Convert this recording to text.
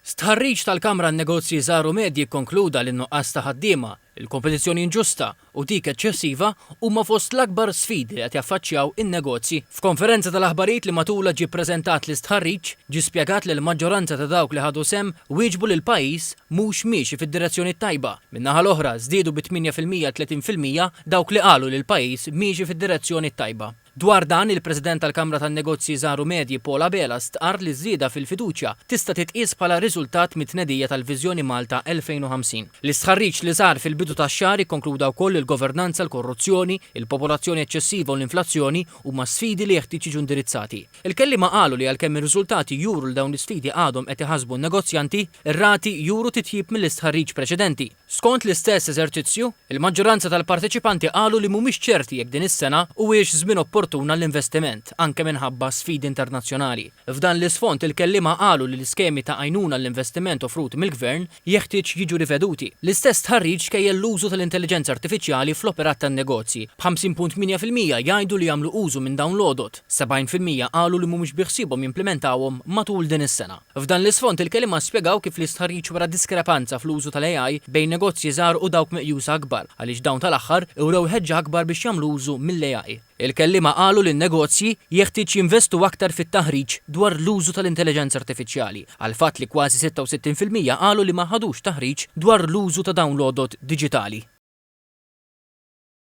Stħarriġ tal-Kamra għan-Negozji Żgħar u Medji kkonkluda li n-nuqqas ta' ħaddiema, il-kompetizzjoni inġusta u dik eċċessiva huma fost l-akbar sfidi li qed jaffaċċjaw in-negozji. F'konferenza tal-aħbarijiet li matulha ġie ppreżentat l-istħarriġ, ġie spjegat li l-maġġoranza ta' dawk li ħadu sehem wieġbu li l-pajjiż mhux miexi fid-direzzjoni t-tajba. Min-naħa l-oħra, żdiedu bi 8% 30% dawk li qalu li l-pajjiż miexi fid-direzzjoni t-tajba. Dwar dan, il-President tal-Kamra tan-Negozji Żgħar u Medji Paul Abela stqarr li ż-żieda fil-fiduċja tista' titqies bħala riżultat mit-tnedija tal-Viżjoni Malta 2050. L-istħarriġ li sar fil-bidu tax-xahar ikkonkluda wkoll li l-governanza, l-korruzzjoni, il-popolazzjoni eċċessiva u l-inflazzjoni huma sfidi li jeħtieġ jiġu indirizzati. Il-kelliema qalu li għalkemm ir-riżultati juru li dawn l-isfidi għadhom qed iħassbu n-negozjanti, ir-rati juru titjib mill-istħarriġ preċedenti. Skont l-istess eżerċizzju, il-maġġoranza tal-parteċipanti qalu li mhumiex ċerti jekk din is-sena huwiex żmien opportun għall-investiment, anke minħabba sfidi internazzjonali. F'dan l-isfond, il-kelliema qalu li l-iskemi ta' għajnuna għall-investiment offruti mill-Gvern jeħtieġ jiġu riveduti. L-istess stħarriġ kejjel l-użu tal-intelliġenza artifiċjali fl-operat tan-negozji, b'50.8% jgħidu li jagħmlu użu minn dawn l-għodod, 70% qalu li mhumiex biħsiebhom jimplimentawhom matul din is-sena. F'dan l-isfond, il-kelliema spjegaw kif l-istħarriġ wera diskrepanza fl-użu tal-AI bejn negozji żgħar u dawk meqjusa akbar, għaliex dawn tal-aħħar urew ħeġġa akbar biex jagħmlu użu mill-AI. Il-kelliema qalu li n-negozji jeħtieġ jinvestu aktar fit-taħriġ dwar l-użu tal-intelliġenza artifiċjali, għall-fatt li kważi 66% qalu li ma ħadux taħriġ dwar l-użu ta' dawn l-għodod diġitali.